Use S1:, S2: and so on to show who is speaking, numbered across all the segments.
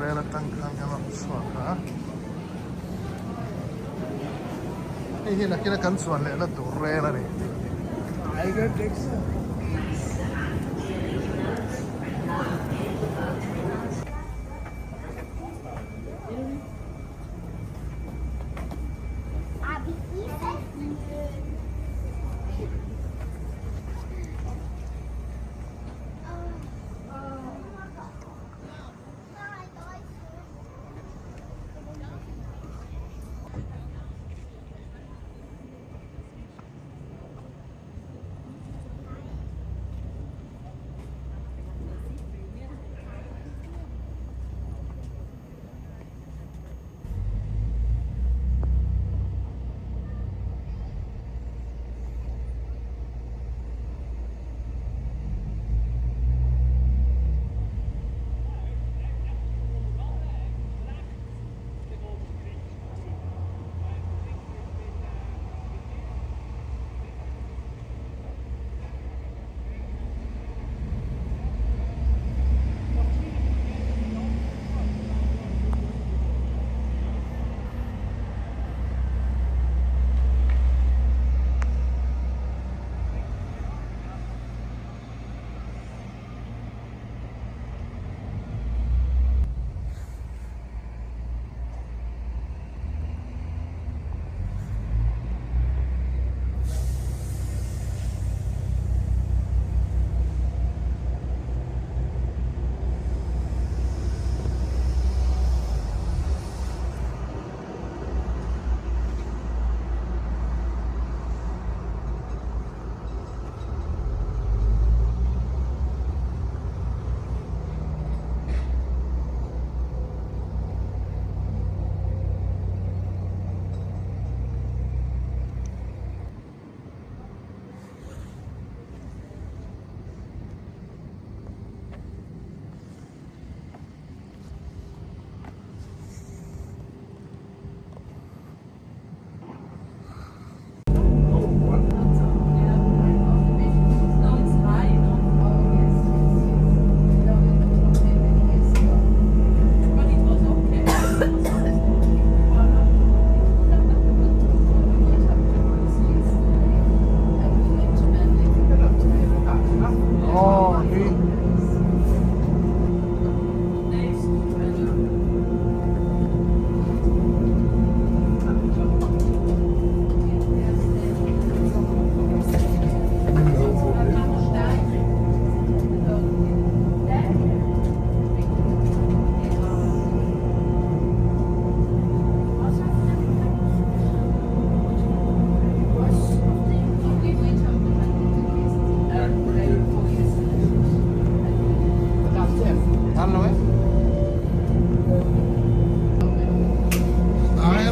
S1: Rel atang khan kan rawn chhuak a. Hei hi nakina kan chuan lehna tur rel a ni. Ai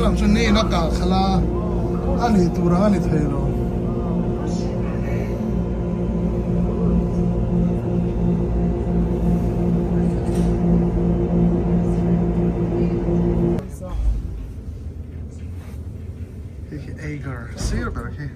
S1: lam chu ni in a kah khalh a, a nih tur ang a ni thei lo. Hei hi Eiger sir ber khi.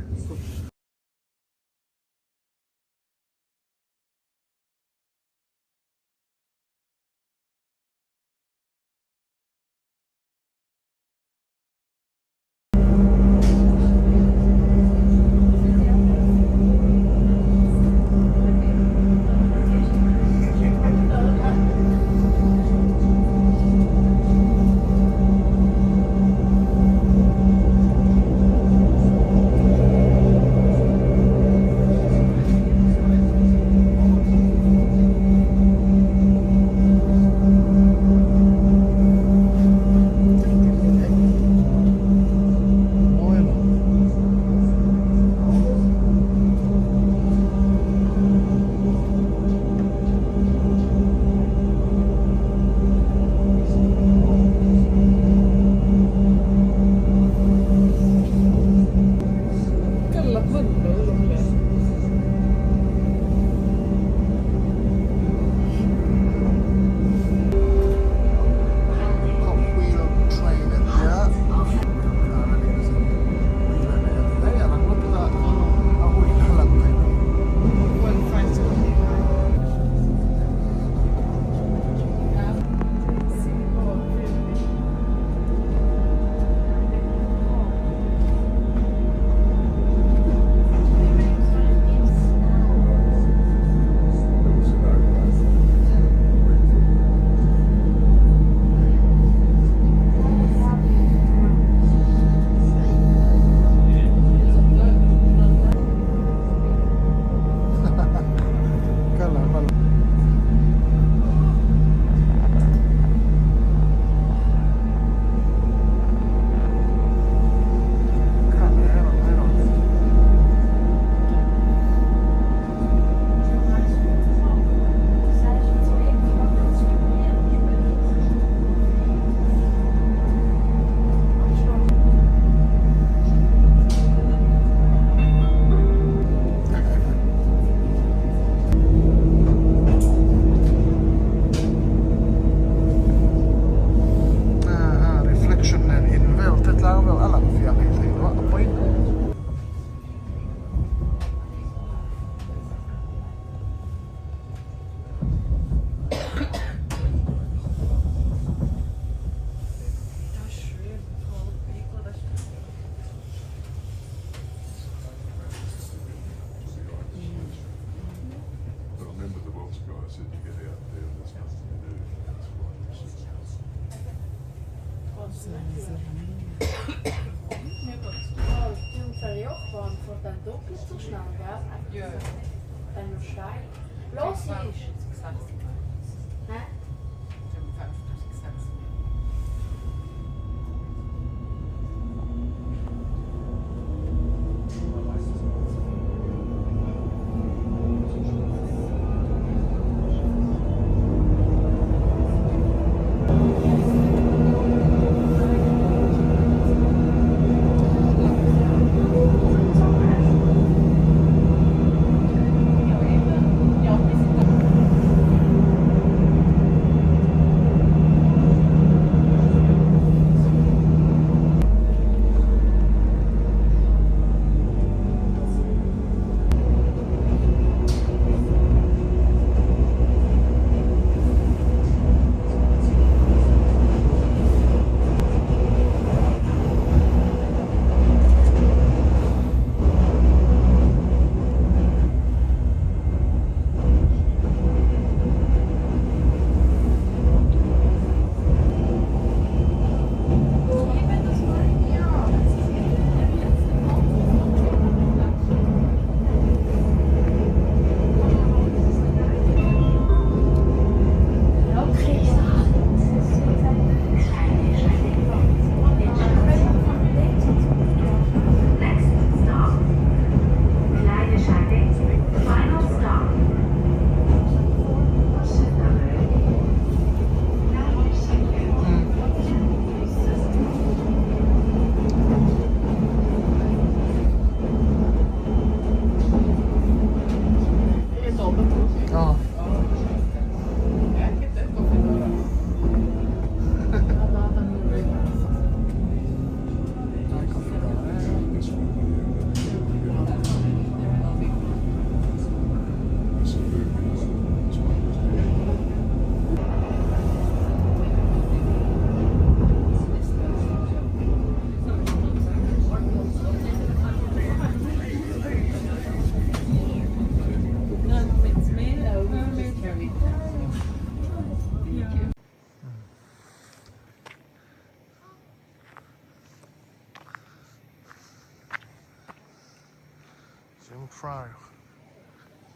S1: Jungfrau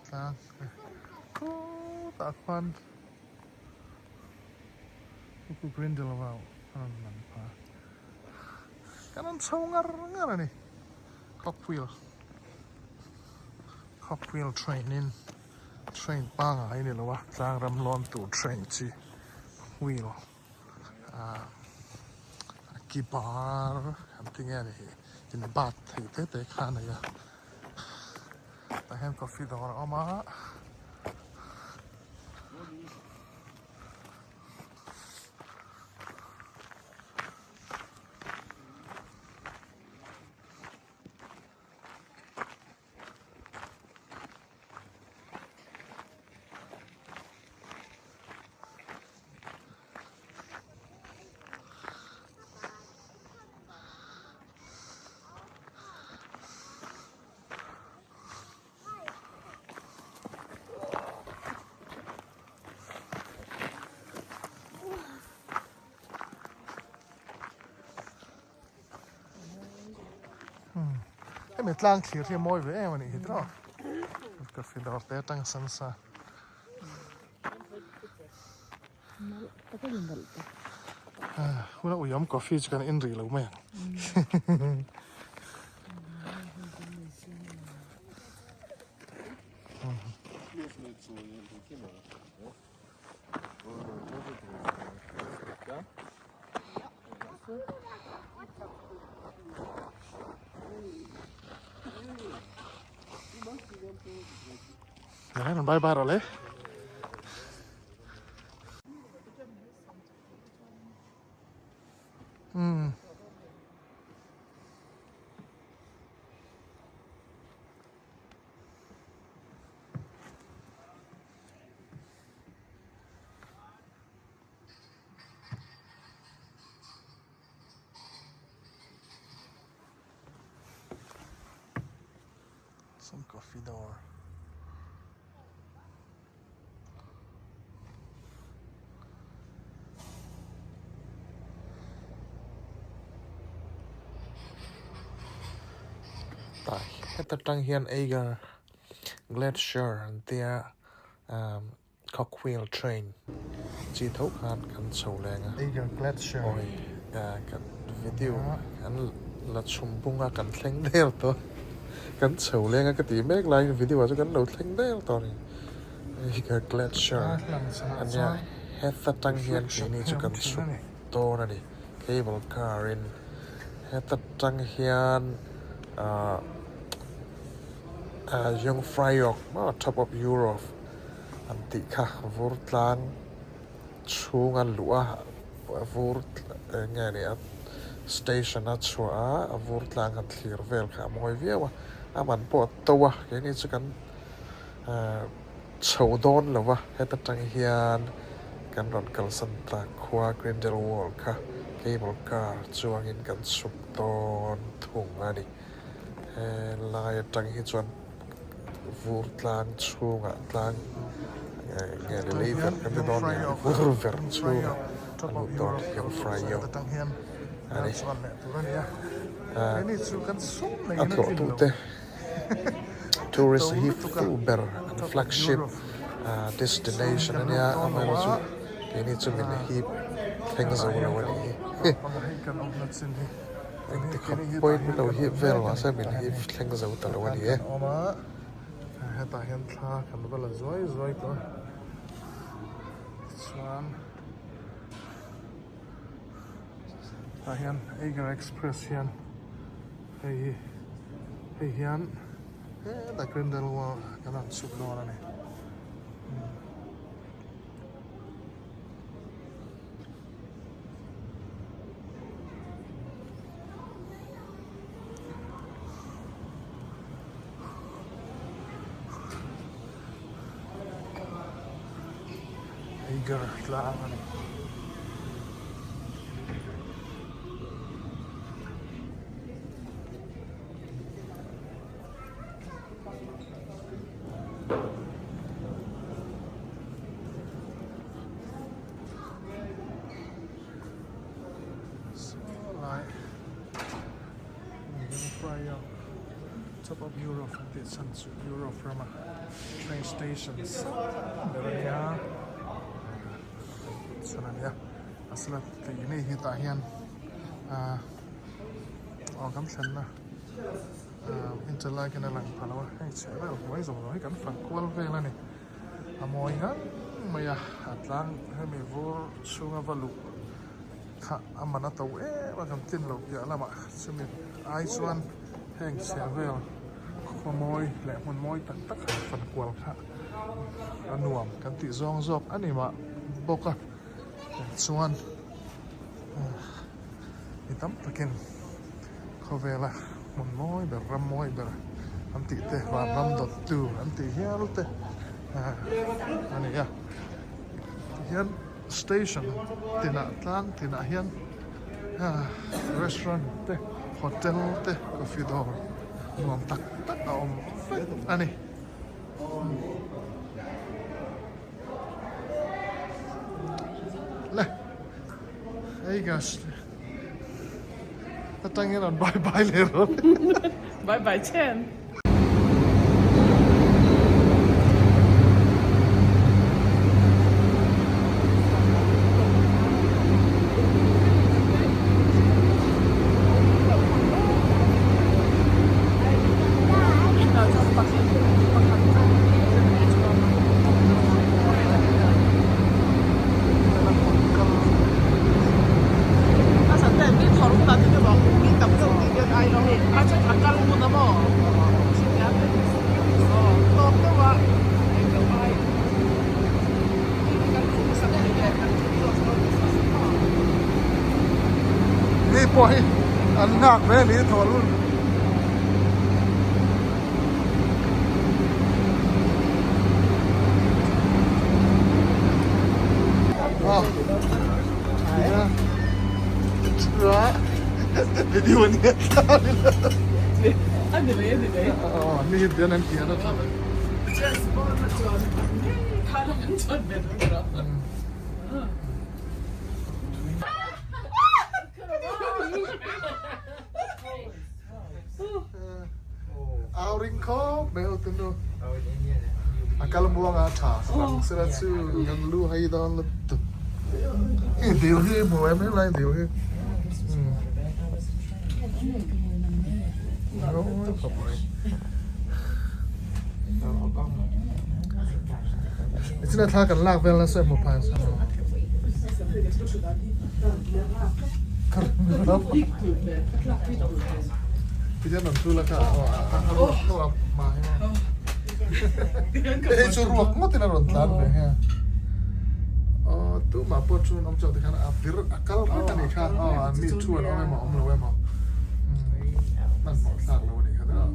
S1: tlang khutah khuan Uku Grindelwald a rawn lang pha kan rawn chho ngar ngar a ni cogwheel cogwheel train in train pangai a ni lo a tlang ram lawn tur train chi wheel ah a ki bar an ti nge a ni hi in bat thei te te kha a nei a tah hian coffee dawr a awm a. Hemi tlang thlir hi a mawi ve em a nih hi tawh coffee dawr te atang a sam sa Huna uiam coffee chu kan in rih lo mai ang. Bye bye rawh le. Umm. Some coffee dawr. Heta tang hian Eiger Glacier an tia Cogwheel train chi tho khan kan chho leng a. Eiger Glacier. Awi kan video kan la chhum bung a kan thleng der tawh kan chho leng a ka tih mek laiin video ah chu kan lo thleng der tawh a ni. Eiger Glacier a nia heta tang hian keini chu kan chhuk dawn a ni cable car in heta tang hian ahh Jungfraujoch maw top of Europe an tih kha vur tlang chhunga luh a vur eng nge ni a station a chhuah a a vur tlang han thlir vel kha a mawi viau a a man pawh a to a keini chu kan ahh chho dawn lo va heta tang hian kan rawn kalsan ta khua Grindelwald kha cable car chuangin kan chhuk dawn thung a ni helai atang hi chuan vur tlang chhungah tlang nge ni lei verh kan ti dawn nia vur verh chhungah a lut dawn hian Fraiyo a ni a tlawh tute tourist hi fu ber an flagship destination a nia amaherawhchu keini chu min hip thleng zo lo a nih hi. Engti khawp pawhin min lo hip vel mahse min hip thleng zo ta lo a ni e. Hetah hian thla kan va la zuai zuai tawh a tichuan tah hian Eiger Express hian hei hi hei hian hetah Grindelwald kan rawn chhuk dawn a ni. Eiger tlang a ni. Lai Top of Europe an tih chhan chu Europe rama train station sang ber a nia chhan a nia a sela tih nei hi tah hian ah aw kan thlenna Interlaken a lang pha lo a hei chheh vel hnuai zawng zawng hi kan fak kual vel a ni. A mawi ngang mai a, a tlang hemi vur chhunga va luh kha a man a to em a kan tlin loh piah lamah chumi ai chuan heng chheh vel khaw mawi leh hmun mawi tak tak han fan kual kha a nuam kan tih zawng zawk a ni mah bawk a chuan mi tam takin khawvela hmun mawi ber ram mawi ber an tih te vanram dawttu an tih hial te a ni a tihian station tinah tlang tinah hian restaurant te hotel te coffee dawr nuam tak tak a awm vek a ni. Le hei gas atang hian an bye bye leh rawh
S2: bye bye chen.
S1: Mi pawh hi an nghak ve a ni thaw lun. Video ani a. kal muanga tha rang sela chu kan lu hai dawn lutuk. Hei dil hi hmu em em lai dil hi. Nichina thla kan lak vel nasa hmu phai sa. Tihian an thu la kha a ma hi ma. Hei chu ruak ngawtin a rawn tlan ve heng. Aw tumah pawh chu an awm chauh tikhan a vir a kal reng a nih kha. Aw an mi thu an awm emaw awm lo emaw. Hmanhmawh thlak lo a nih kha deuh.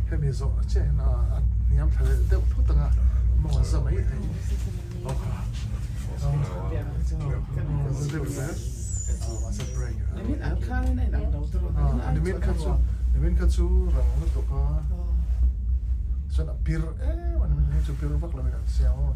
S1: Hemi zawh chiah hian a hniam thla leh deuh thut ang a, mawng a za mai thei. Nimin kha chu nimin kha chu rang lutuk a chuan a pir em a nimin hi chu pir vak lovin an siam a.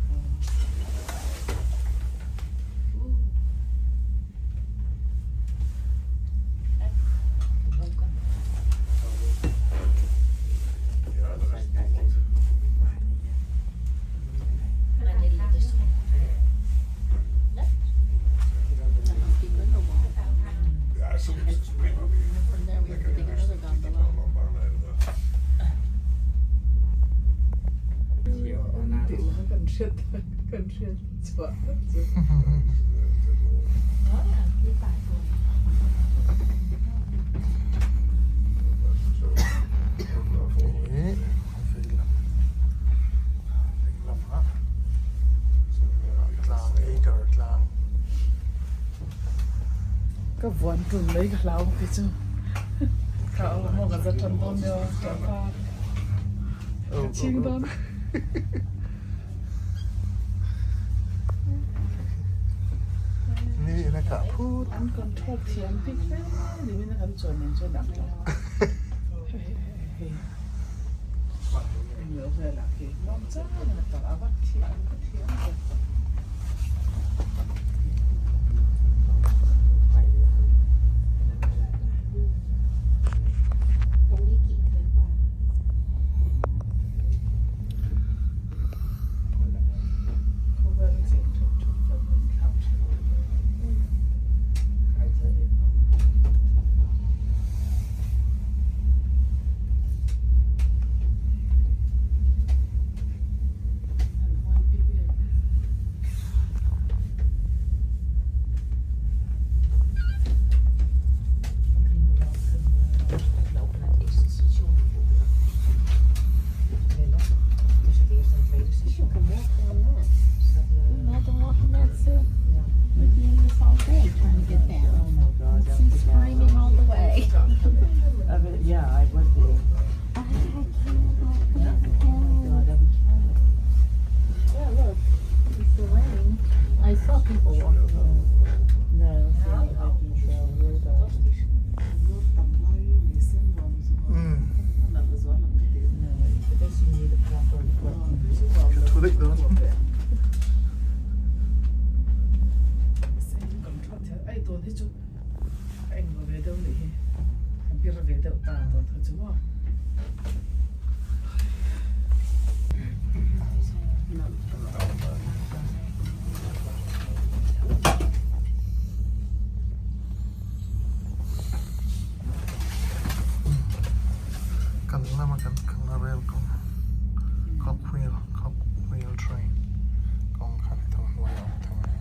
S2: Ka vuan ṭun mai ka hlau khi chu ka maw ka za ṭan dawn nia ka chhing dawn.
S1: Ni in a kah phut.
S2: An control thiam bik hle ni min a kan chuan nen chuan ang lo.
S1: Kan lama kan kalna rel kawng cog wheel cog wheel train kawng kha ni tho hnuai a awm tho a ni.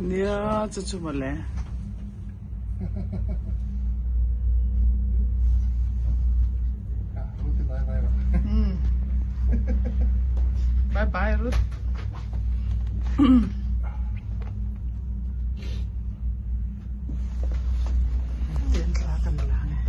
S2: Nia chu chu mawle. Bye bye Ruth. Tin thla kan la nge.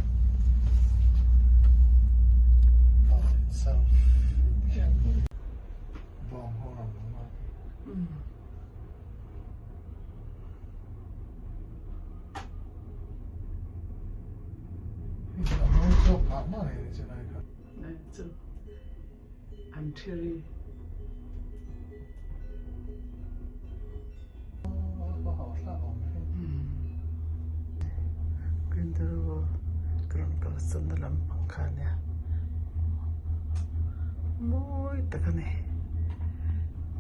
S2: An thiri. Grindelwald rawn kalsan na lampang kha a nia mawi tak a ni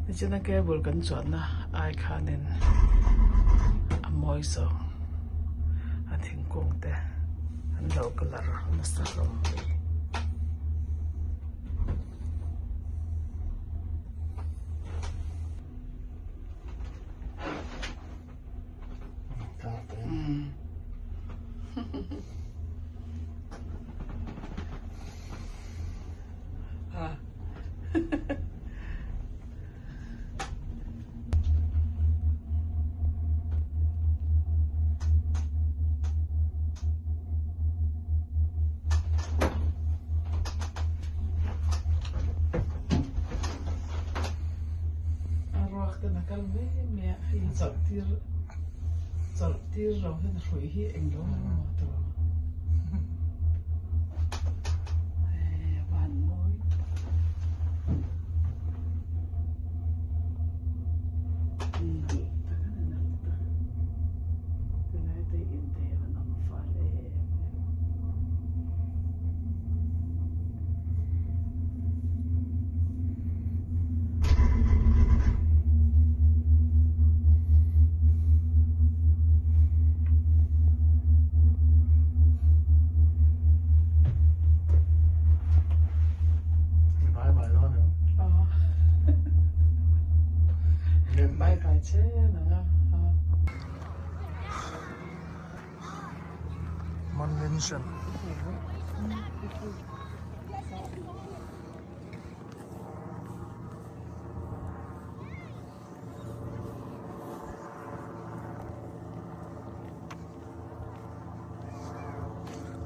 S2: nichina cable kan chuanna ai khanin a mawi zawk a thingkung te an lo colour nasa hlawm mai. A ruak ten a kal mai mai a, hei hi chawlh tir chawlh tir lo hian a hrui hi eng lo ang maw tawh hei a van mawi tak. Tak a ni nalh tak tilai te hi inthei a an awm fal em em.
S1: Bye bye dawn em?
S2: Bye bye che nang a.
S1: Mansion.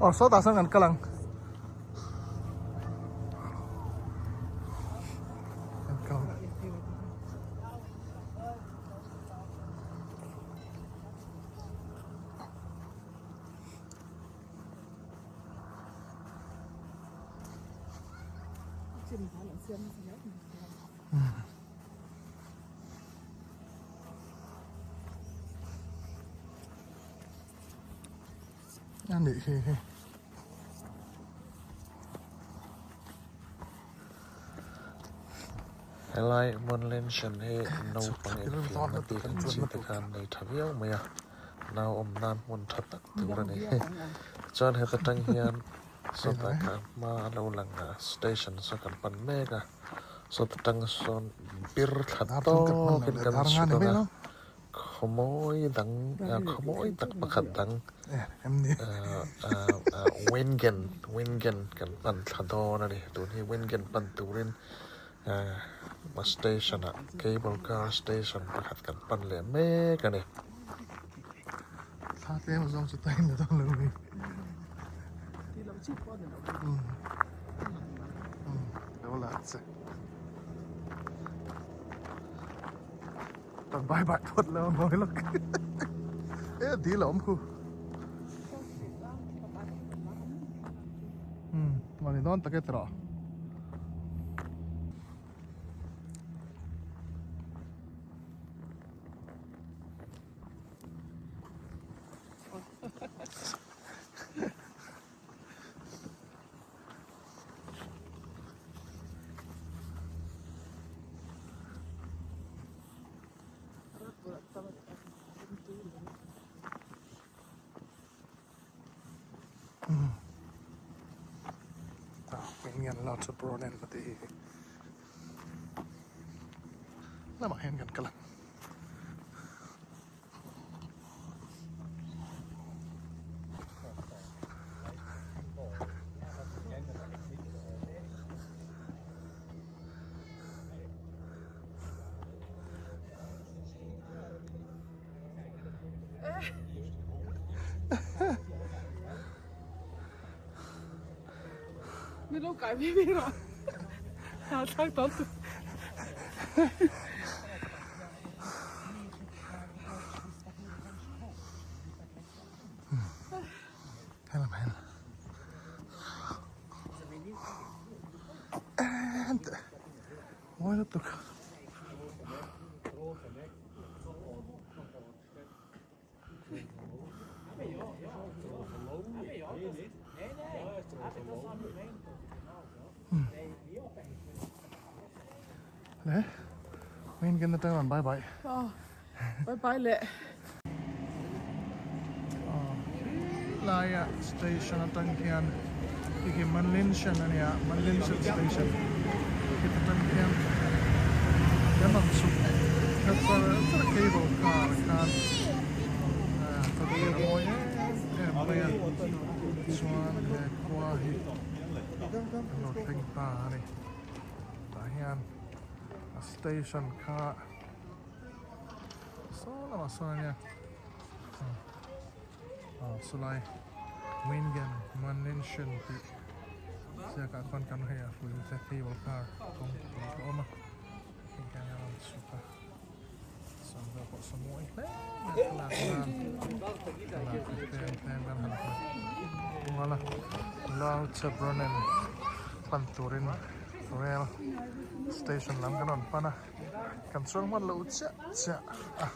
S1: Aw sawtah sawn kan kal ang. Kan kal ang. A nih hi hei.
S3: Helai Monlension hi naupang infiamna bik ang chi te khan nei tha viau mai a, nau awm nan hmun tha tak tur a ni. Chuan heta tang hian sawtah khan hma a lo lang a, station saw kan pan mek a, sawta tang sawn bir thla tawkin kan chhut ang a. Khawmawi dang khawmawi tak pakhat dang Wengen Wengen kan pan thla dawn a ni. Tun hi Wengen pan turin bus station ah cable car station pakhat kan pan leh mek a ni.
S1: Thla tlem zawng chu tain la dawn lo ni. Lo la che. Kan bye bye phawt lo mawi lawk e dil a awm khu umm mahni dawn tak e tawh. Lamah hian kan kal ang.
S2: Mi lo kai mi mi rawh. Ha thlak tam tu.
S1: Helam hel. And mawi lutuk. Le main kan atang rawn bye bye.
S2: Bye bye le.
S1: Laia station atang hian hei hi Manlinshan a nia Manlinshan station heta tang hian kan rawn chhuk khat char char a cable car khan khawvel a mawi em em mai a chuan he khua hi an lo thleng ta a ni tah hian a station kha. Saw lamah sawn a nia ah chulai Wingen Manlinshin tih ziakah khawn kan hei a hrui te cable car kawngpui a awm a hei hian a rawn chhuk a chuan vel pawh saw mawi hle mai a thlalak nan thlalak hi tlem tlem kan han hmu mual a Lauterbrunnen pan turin rail station lam kan rawn pan a. Kan chuang hman lo chiah chiah a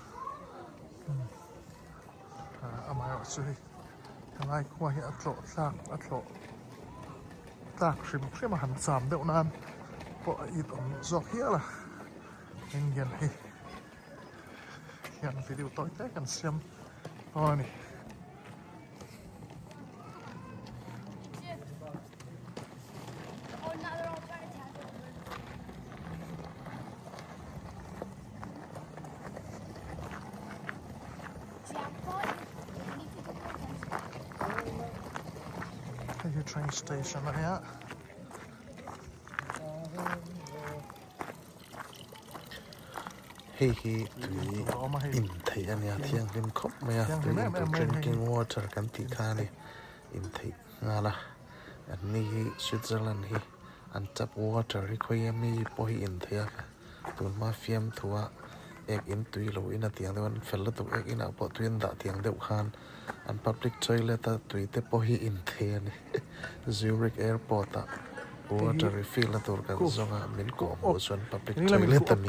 S1: amaherawh chu hei helai khua hi a tlawh tlak a tlawh tlak hrim hrim a han cham deuh nan pawh a it awm zawk hial a Indian hi hian video tawi te kan siam dawn a ni. Hei hi train station a nia.
S3: Hei hi tui in theih a nia thianghlim khawp mai a tui in tur drinking water kan tih kha a ni in theih nghal a an ni hi Switzerland hi an tap water hi khawi ami pawh hi in theih a tunhma fiamthua ek in tui lo in a tiang deuh an fel lutuk ek inah pawh tui an dah tiang deuh khan an public toilet a tui te pawh hi in thei a ni Zurich airport ah water refill na tur kan zawng a min kawh hmuh chuan public toilet a mi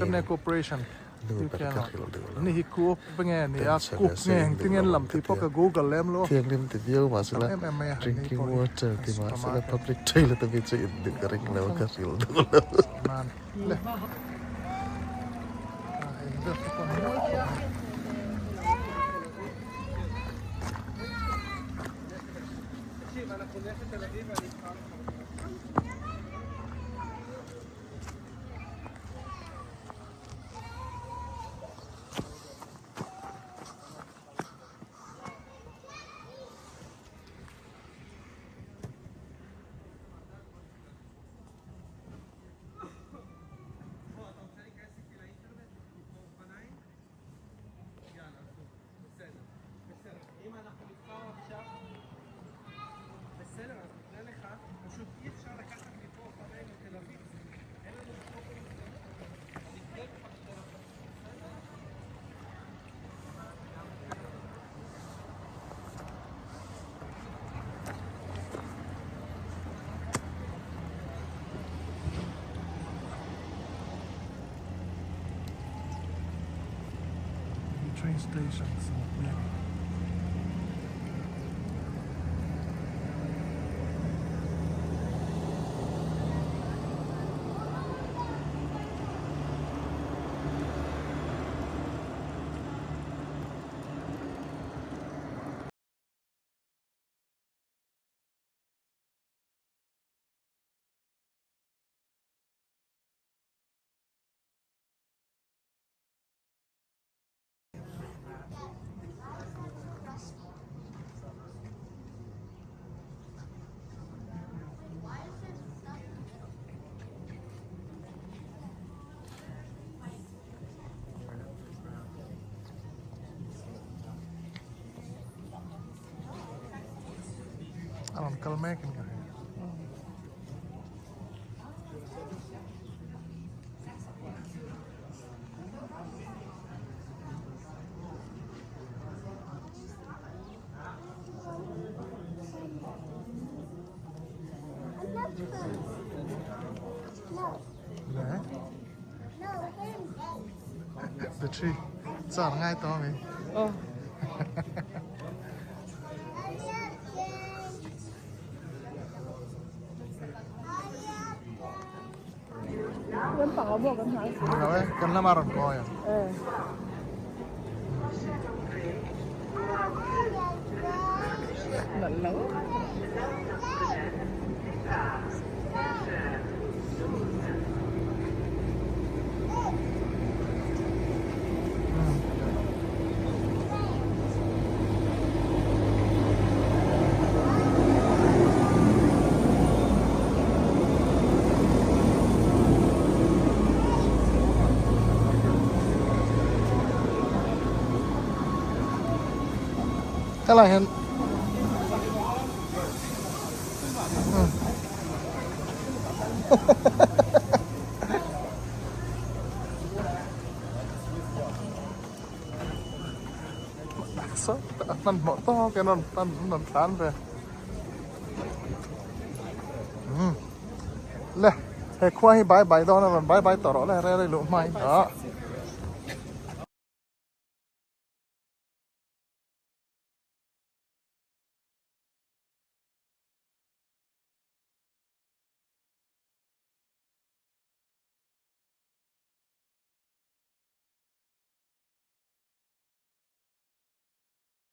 S3: nu ber ka hrilh duh lo ten se in duh lo ang ka ti a thianghlim ti viau mahsela drinking water ti mahsela public toilet a mi chu in duh ka ring lo ka hrilh duh lo.
S1: Train station Sangpui a ni. A rawn kal mek in ka hria. The tree. Char ngai to mi.
S2: Oh.
S1: Lo e, kan lama rawn kawi ang. Helai hian Hmanhmawh tawk in rawn pan an rawn tlan ve. Le he khua hi bye bye dawn a rawn bye bye tawh rawh le rel a luh hma in.